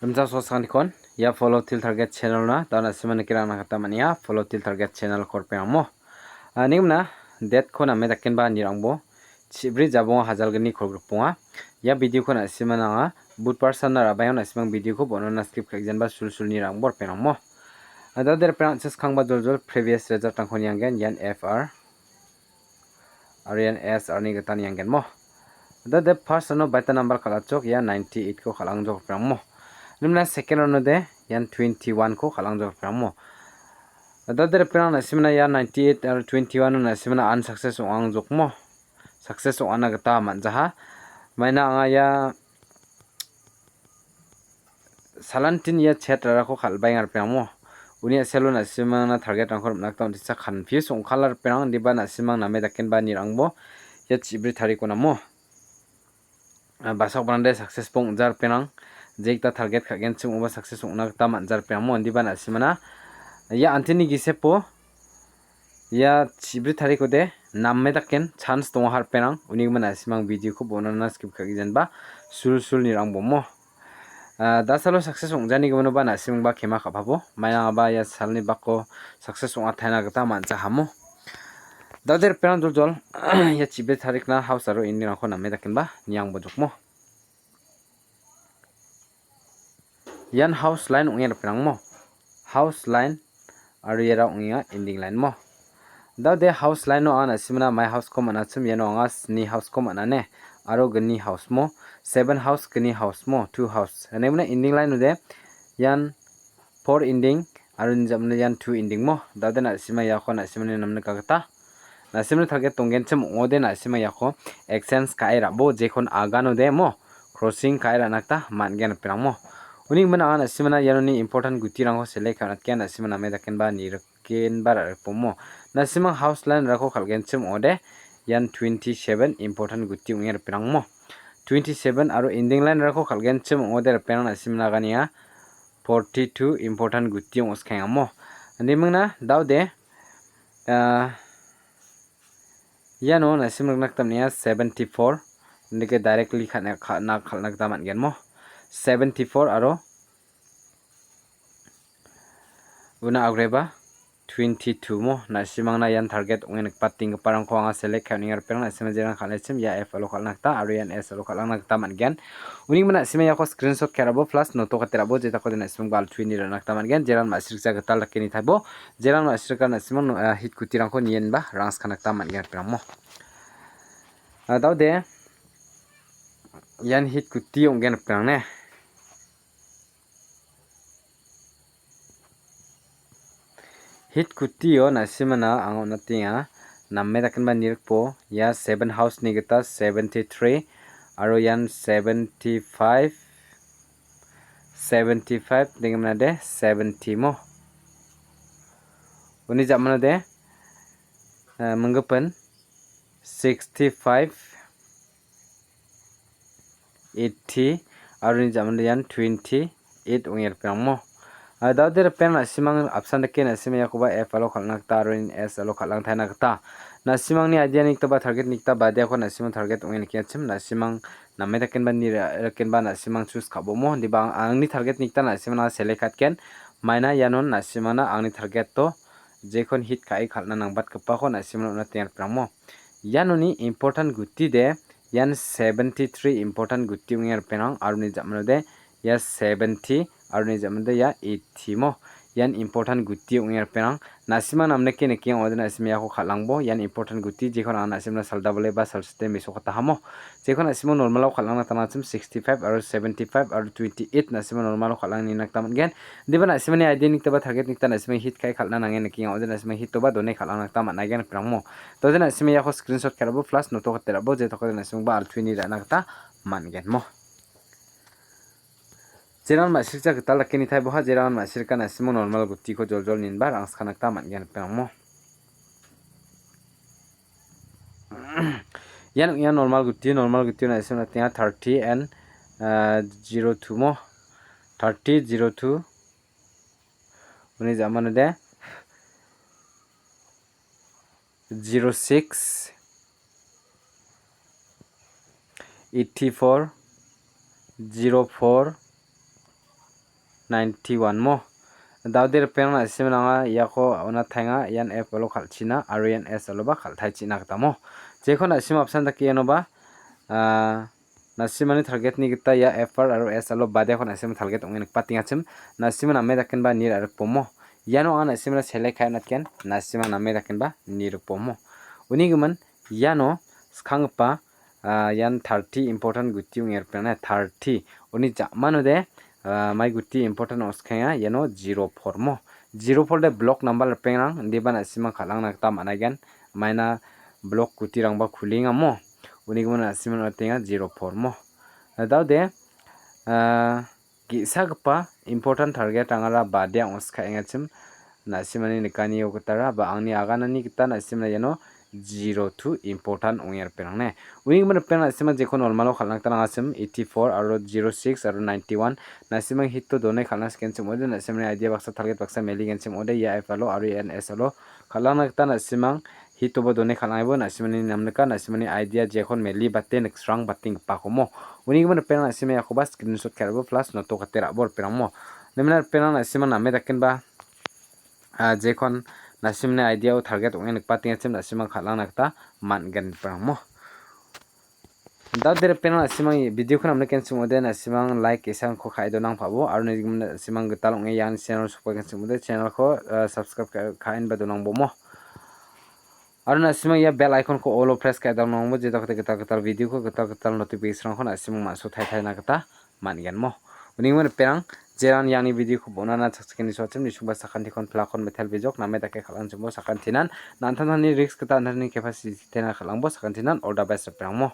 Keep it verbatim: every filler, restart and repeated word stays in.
Rimchaksoa sakantikon, ia Follow Teer Target channel-na, da·o na·simang nikna gita man·enga, Follow Teer Target channel-ko ripengamo. Ah, ningmna, date-ko name dakenba nirangbo, chibri jabonga hajalgni kolgriponga. Ia video-ko na·simang nanga, Budbar salna ra·baenga na·simang video-ko bonona skip ka·gijanba sulsul nirangbo ripengamo. Ah, da·ode ripeng an·ching skangba joljol previous result-rangko nianggen, ian F R. Aro ian S R-ni gita nianggenmo. Da·ode first-ano baita number kal·achok, ia ninety-eight-ko kal·angjok ripengamo. Nimna second-ano de, ian twenty-one-ko kal·angjok ripengamo. Da·ode ripeng na·simna ia ninety-eight aro twenty-one-o na·simna unsuccess ong·angjokmo. Success ong·ana gita man·jaha. Maina anga ia salantin ia chat rarako kal·baenga ripengamo. Uni a·selo na·simangna target-rangko rim·na gita on·tisa confuse ong·kala ripeng, indiba na·simang name dakenba nirangbo ia chibri tariko namo. Ah, basakbrangde success-bo ong·ja ripeng. Jekta target ka·genchim ong·ba success ong·na gita man·ja ripengamo, indiba na·simana ia antini gisepo ia chibri tarikode name daken chance donga ripeng. Unigimin na·simang video-ko bonona skip ka·gijanba sulsul nirangbomo. Ah, dasalo success ong·jani giminoba na·simangba kema ka·pabo. Mainangaba ia salni bako success ong·ataina gita man·jahamo. Da·ode ripeng joljol, ia chibri tarikna house aro ending-rangko name dakenba niangbojokmo. Ian house line ong·e ripengmo. House line aro iara ong·enga ending line mo. Da·ode house line-o anga na·simna mai house-ko man·achim, iano anga sni house-ko man·ane. Aro gni house mo, seven house, gni house mo, two house. Ine mona ending line-ode ian four ending aro uni ja·mano ian two ending mo. Da·ode na·sima iako na·simani namnika gita. Na·simni target donggenchim ong·ode na·sima iako exchange ka·e ra·bo, jekon aganode mo, crossing ka·e ra·na gita man·gen ripengmo. Uni gimin anga na·simana ianoni important gutirangko select ka·e on·atgen, na·sima name dakenba nirikgenba ra·rikbomo. Na·simang house line-rangko kal·genchim ong·ode ian twenty-seven important guti ong·e ripengmo. Twenty-seven aro ending line-rangko kal·genchim ong·ode ripeng na·simna aganenga forty-two important guti ong·skengamo. Indimingna da·ode, ah, iano na·sim rikna gita man·enga seventy-four. Indike directly ka·na, ka·na, kal·na gita man·genmo. Seventy-four aro una agreba twenty-two mo. Na·simangna ian target ong·e nikbatinggiparangko anga select ka·e on·enga ripeng, na·sima jerang kal·echim ia F alo kal·na gita aro ian S alo kal·angna gita man·gen. Uni gimin na·sima iako screenshot ka·e ra·bo plus noto kate ra·bo, jetako de na·simang bal twenty ra·na gita man·gen. Jeran ma·sirikja gital dake nitaibo, jeran ma·sirika na·simang no-, ah, hit gutirangko nienba rangskana gita man·gen ripengmo. Ah, da·ode ian hit guti ong·gen ripeng ne. Hit kutio na·simana anga on·atenga. Name dakenba nirikbo ia seven house-ni gita seventy-three aro ian seventy-five, seventy-five, dengiminade seventy mo. Uni ja·manode, eh, minggipin sixty-five, eighty, aro uni ja·mano ian twenty-eight ong·e ripengmo. Ah, da·ode ripeng na·simang apsan dake na·sima iakoba F alo kal·na gita aro ian S alo kal·angtaina gita. Na·simangni idea-ni gitaba target-ni gita badiako na·simang target ong·e nikengachim, na·simang name dakenba ni ra-, rakenba na·simang choose ka·bomo. Indiba ang-, angni target-ni gita na·simangna select ka·atgen. Maina ianon na·simangna angni target-o jekon hit ka·e kal·na nangbatgipako na·simangna on·atenga ripengmo. Ianoni important guti de, ian seventy-three important guti ong·e ripeng, aro uni ja·manode ia seventy, aro uni ja·manode ia eighty mo. Ian important guti ong·e ripeng. Na·sima namnike nikenga ong·ode na·sima iako kal·angbo, ian important guti jekon anga na·simna saldabale ba salsite mesokatahamo. Jekon na·sima normal-o kal·angna tangachim sixty-five aro seventy-five aro twenty-eight na·sima normal-o kal·angni nikna gita man·gen. Indiba na·simani idea-ni gitaba target-ni gita na·sima hit ka·e kal·na nangen nikenga ong·ode na·sima hit-oba done kal·angna gita man·aigen ripengmo. Dode na·sima iako screenshot ka·e ra·bo plus noto kate ra·bo, je tokode na·simangba altuini ra·na gita man·genmo. Jeran ma·sirikja gital dake nitaiboha, jeran ma·sirika na·simo normal gutiko joljol ninba rangskana gita man·gen ripengmo. Ian ong·a normal guti, normal gutio na·simo natenga thirty and, ah, zero two mo. Thirty, zero two. Uni ja·manode zero six, eighty-four, zero four, ninety-one mo. Dao de ripengrang na·simang anga iako on·ataenga, ian F R-o kal·china aro ian S R-oba kal·taichina gita mo. Jekon na·sim apsan dake ianoba, ah, na·simani target-ni gita ia F R aro S R-o badeko na·simang target ong·e nikbatengachim, na·simang name dakenba nirikbomo. Iano anga na·simangna select ka·e on·atgen, na·simang name dakenba nirikbomo. Uni gimin iano skanggipa, ah, ian thirty important guti ong·e ripengrang, thirty. Uni ja·manode, ah, mai guti important ong·skenga, iano zero four mo. Zero four de block number ripengrang, indiba na·simang kal·angna gita man·aigen. Maina block gutirangba kulenga mo. Uni gimin na·simang on·atenga zero four mo. Dao de, ah, ge·sagipa important target-rangara badea ong·skaengachim, na·simani nikanio gitara ba angni aganani gita na·simna iano zero two important ong·e ripengrang ne. Uni gimin ripeng na·sima jeko normal-o kal·na gita nangachim, eighty-four aro zero six aro ninety-one. Na·simang hit-o done kal·na sikenchim ong·ode, na·simani idea baksa target baksa meligenchim ong·ode, ia F R-o aro ia N S R-o kal·angna gita na·simang hit-oba done kal·angaibo na·simani namnika, na·simani idea jekon meli bate niksrang bate gipako mo. Uni gimin ripeng na·sima iakoba screenshot ka·e ra·bo plus noto kate ra·bo ripengrang mo. Nimina ripengrang na·simang name dakenba, ah, jekon na·simani idea-o target ong·e nikbatengachim na·simang kal·angna gita man·gen ripengrang mo. Dao de ripengrang na·simang video-ko namnikenchim ong·ode na·simang like ge·sako ka·e donangpabo aro na·simang gital ong·e ian channel-o sokbakenchim ong·ode channel-ko, ah, subscribe ka-, ka·enba donangbomo. Aro na·simang ia bell icon-ko all-o press ka·e donangbo, je dakode gital gital video-ko, gital gital notification-rangko na·simang ma·sitaina gita man·gen mo. Uni gimin ripengrang, jeran iani video-ko bon·ana chakchikeni soachim, nisungba sakantikon plakon metel bijok, name dake kal·anchimbo sakantinan, na·an·tangtangni risk gita an·tangtangni capacity-tena kal·angbo sakantinan, all the best ripengrang mo.